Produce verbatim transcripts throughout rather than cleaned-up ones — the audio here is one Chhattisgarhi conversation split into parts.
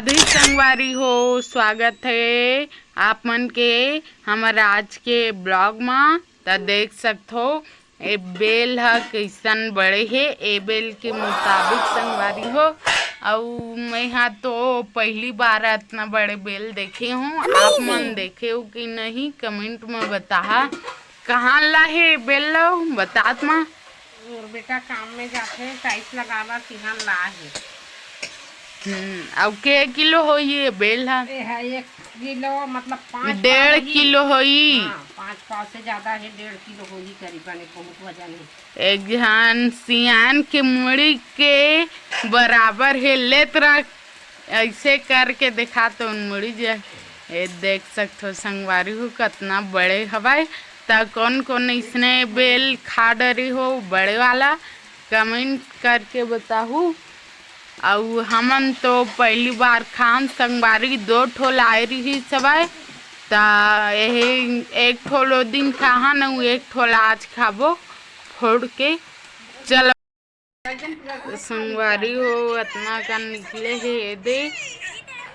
भी संगवारी हो, स्वागत हे आप मन के हमर आज के ब्लॉग मा। त देख सकथो, ए बेल ह कइसन बड़े हे। ए बेल के मुताबिक संगवारी हो, अउ मैं हा तो पहली बार अतना बड़े बेल देखे हूँ। आप मन देखे हो कि नहीं, कमेंट में बताहा। कहाँ ला हे बेल लो, बतात मा। मोर बेटा काम में जाथे, टाइल्स लगाना, तिहां ला हे। हम्म, अउ के किलो होही ये बेल ह? ए ह एक किलो, मतलब पाँच डेढ़ पाव होही। किलो होही। हाँ, पाँच पाव से ज्यादा हे, डेढ़ किलो होही करीबन, बहुत वजन हे। एक झन सियान के मुड़ी के बराबर हे। लेत रख, ऐसे करके देखा तो उन मुड़ी जे। ए देख सकथो संगवारी हो, कतना बड़े हवय। त कौन कौन इसने बेल खा डरे हो बड़े वाला, कमेंट करके बताहू। अउ हमन तो पहली बार खान संगवारी, दो ठो लाए रही सवाय। त यही एक ठो लो दिन खाहन अउ एक ठो ला आज खाबो फोड़ के। चलो संगवारी हो, अतना कन निकले हे एदे।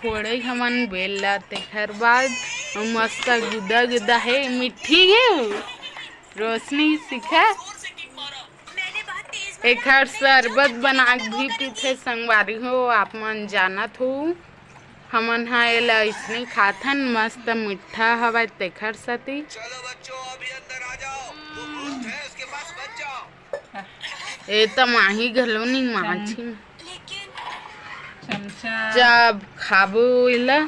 फोड़े हमन बेल ला, तेखर बाद अउ मस्त गुदा गुदा हे, मिट्ठी हे वो। रोशनी सिखा एखर शरबत बना के भी पीथे संगवारी हो, आप मन जानत हो। हमन ह एला अइसने खाथन, मस्त मिट्ठा हवय तेखर सेती। चलो बच्चों, अभी अंदर आ जाओ। वो भूत है, उसके पास बच जाओ। ए त माही घलो नी माछी। चमचा। जब खाबो एला।